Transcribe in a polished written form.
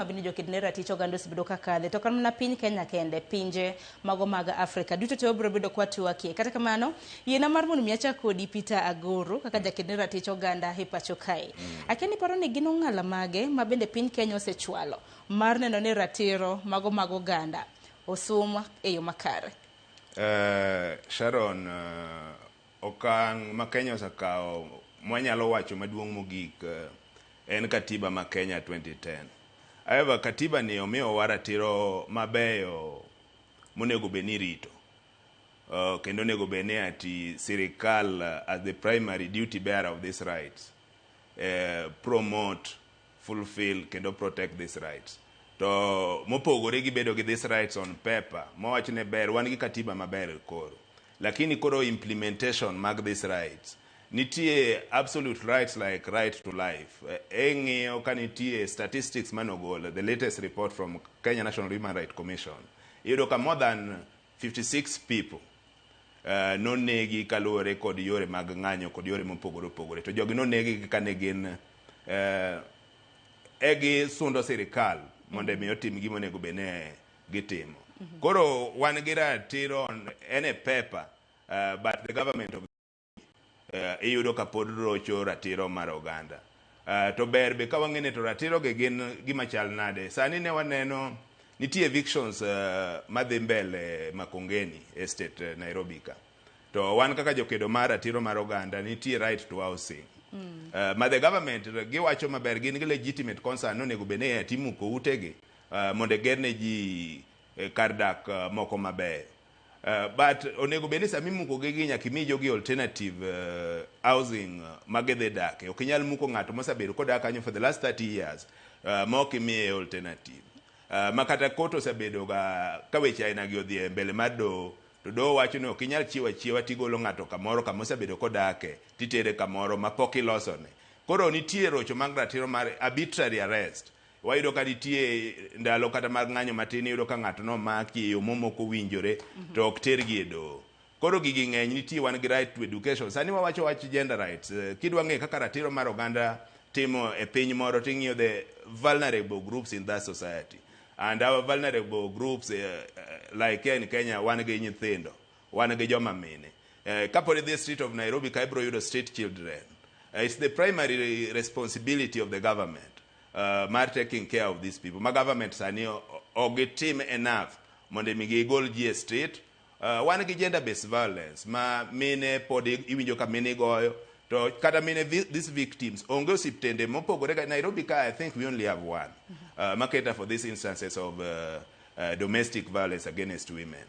Mabende joked ne ratich oganda osebedo ka kadhe to ok mana piny Kenya kende, pinje mago mag Afrika duto te wabiro bedo kwatwakie. Kata kamano, yiena mar mondo mi achak kodi Peter Agoro kaka jaked ne ratich oganda e pacho kae. Akia ni paro ni gin ong'ala mage ma bende piny Kenya osechwalo mar neno ni ratiro mago mag oganda osum e yo makare. Sharon, okang' ma Kenya osekawo mwanyalo wacho maduong' mogik en katiba ma Kenya 2010. However, katiba ni omiyowa ratiro mabeyo monego bed ni irito. Kendo onego bed ni ati sirikal as the primary duty bearer of these rights promote, fulfill kendo protect these rights. To mopogore gi bedo gi these rights on paper, mawach ne ber, wan gi katiba maber koro. Lakini koro implementation mag these rights, nitie absolute rights like right to life. Ing'iyo ka nitie statistics manogol, the latest report from Kenya National Human Rights Commission, iyudo ka more than 56 people nonegi kaluwore kod yore mag ng'anyo kod yore mopogore opogore. To jogi nonegi ka ne gin e gisundo sirikal mondo mi otim gima onego bed ni gitimo. Koro wan gi ratiro en e paper, but the government of iyudo ka pod rocho ratiro mar oganda. To ber be ka wang'e ni to ratiro gi gin gima chal nade. Sani ne waneno nitie evictions madhi mbele Makongeni Estate, Nairobi ka. To wan kaka jokedo mar ratiro mar oganda nitie right to housing. Ma the government giwacho maber gin gi legitimate concern nonego bed ni timuko utegi mondo eger ne ji kar dak moko maber. But onego bed ni sama imuko gi gi nyaka imi jogi alternative housing ma gidhi dake. Ok inyal muko ng'ato mosebedo kodak kanyo for the last 30 years ma ok imiye alternative. Ma kata court osebedo ga ka weche aina gi odhi e mbele mar doho to doho wacho ni ok inyal chiwo achiewa tigolo ng'ato kamoro kama osebedo kodake titere kamoro ma pok ilosone. Koro nitie rocho mag ratiro mar arbitrary arrest. Wayudo ka nitie ndalo kata mag ng'anyo matin, iyudo ka ng'ato nomaki e yo momok owinjore to ok tergi e doho. Koro gigi ng'eny. Nitie wan gi right to education. Sani wawacho wach gender rights. Kidwa ng'eyo kaka ratiro mar oganda timo e piny moro, ting'iyo the vulnerable groups in that society. And our vulnerable groups, like here in Kenya, wan gi nyithindo, wan gi joma mine. Kapod idhi e street of Nairobi ka, ibiro yudo street children. It's the primary responsibility of the government mar taking care of these people. Ma government sani ok gitim enough mondo mi gigol ji e street. Wan gi gender based violence ma mine pod iwinjo ka mine goyo to kata mine these victims onge osiptende mopogore ka Nairobi ka. I think we only have one ma cater for these instances of domestic violence against women.